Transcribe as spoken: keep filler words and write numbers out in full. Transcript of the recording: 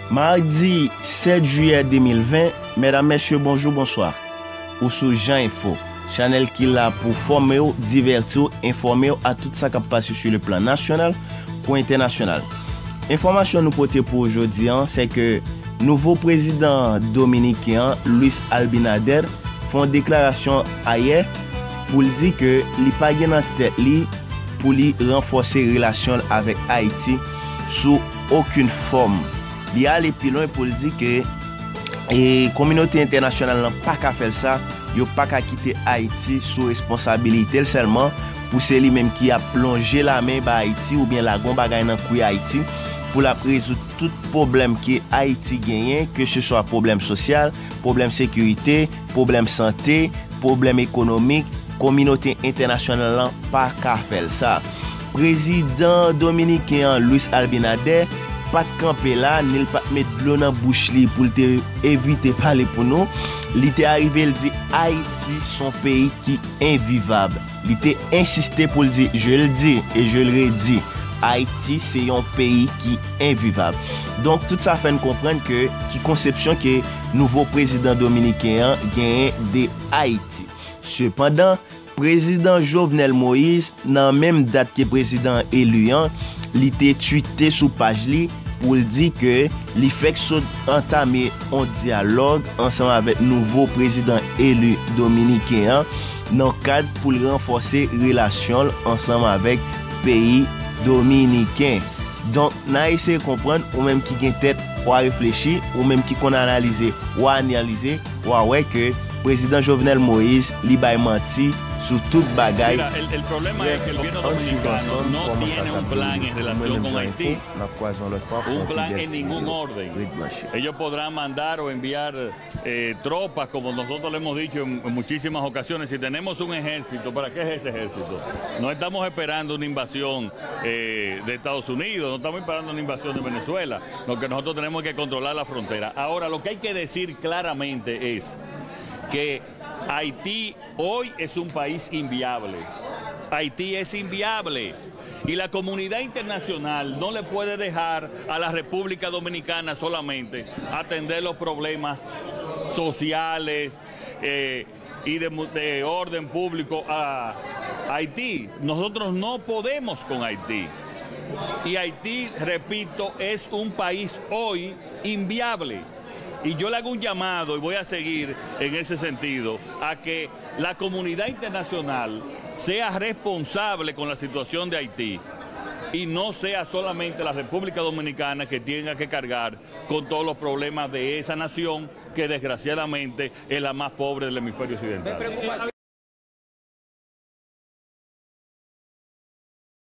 Madi sèt jiyè de mil ven, medam, mesye, bonjou, bonswa. Ou sou Jan Enfo, chanèl ki la pou fòme w, divèti w, enfòme w a tout sa k ap pase sou le plan nasyonal kou entènasyonal. Enfòmasyon nou pote pou ou jodi a, se ke nouvo prezidan dominiken an, Luis Abinader, fè yon deklarasyon ayè pou l di ke li pa gen nan tèt li pou li ranfòse relasyon l avèk Ayiti sou okenn fòm. Li ale pi lwen pou l di ke, e, kominote entènasyonal lan pa ka fè l sa, yo pa ka kite Ayiti sou responsabilite l sèlman, pou se li menm ki ap lonje lamen ba Ayiti oubyen lage yon bagay nan kwi Ayiti pou l ap rezoud tout pwoblèm ke Ayiti genyen, ke se swa pwoblèm sosyal, pwoblèm sekirite, pwoblèm sante, pwoblèm ekonomik, kominote entènasyonal lan pa ka fè l sa. Prezidan dominiken an, Luis Abinader, pa t kanpe la, ni l pa t met dlo nan bouch li pou l te evite pale pou nou. Li te arive, l di Ayiti se yon peyi ki envivab. Li te ensiste pou l di, je le dis et je le redis, Ayiti se yon peyi ki envivab. Donk, tout sa fè n konprann ke ki konsepsyon ke nouvo prezidan dominiken an genyen de Ayiti. Sepandan, prezidan Jovenel Moïse, nan menm dat ke prezidan eli an, li te twite sou paj li pou l di ke li fèk sot antame yon dyalòg ansanm avèk nouvo prezidan eli dominiken an, nan kad pou l ranfòse relasyon l ansanm avèk peyi dominiken. Donk, n a eseye konprann, ou menm ki gen tèt, w a reflechi, ou menm ki konn analize, w a analize, w a wè ke prezidan Jovenel Moïse, li bay manti sou tout bagay. Mira, el, el problema es que el gobierno dominicano no tiene un plan en relación con Haití. Un plan en ningún orden. Ellos podrán mandar o enviar eh, tropas, como nosotros le hemos dicho en, en muchísimas ocasiones, si tenemos un ejército, ¿para qué es ese ejército? No estamos esperando una invasión eh, de Estados Unidos, no estamos esperando una invasión de Venezuela. Lo que nosotros tenemos es que controlar la frontera. Ahora, lo que hay que decir claramente es que Haití hoy es un país inviable. Haití es inviable. Y la comunidad internacional no le puede dejar a la República Dominicana solamente atender los problemas sociales eh, y de, de orden público a Haití. Nosotros no podemos con Haití. Y Haití, repito, es un país hoy inviable. Y yo le hago un llamado, y voy a seguir en ese sentido, a que la comunidad internacional sea responsable con la situación de Haití y no sea solamente la República Dominicana que tenga que cargar con todos los problemas de esa nación que desgraciadamente es la más pobre del hemisferio occidental.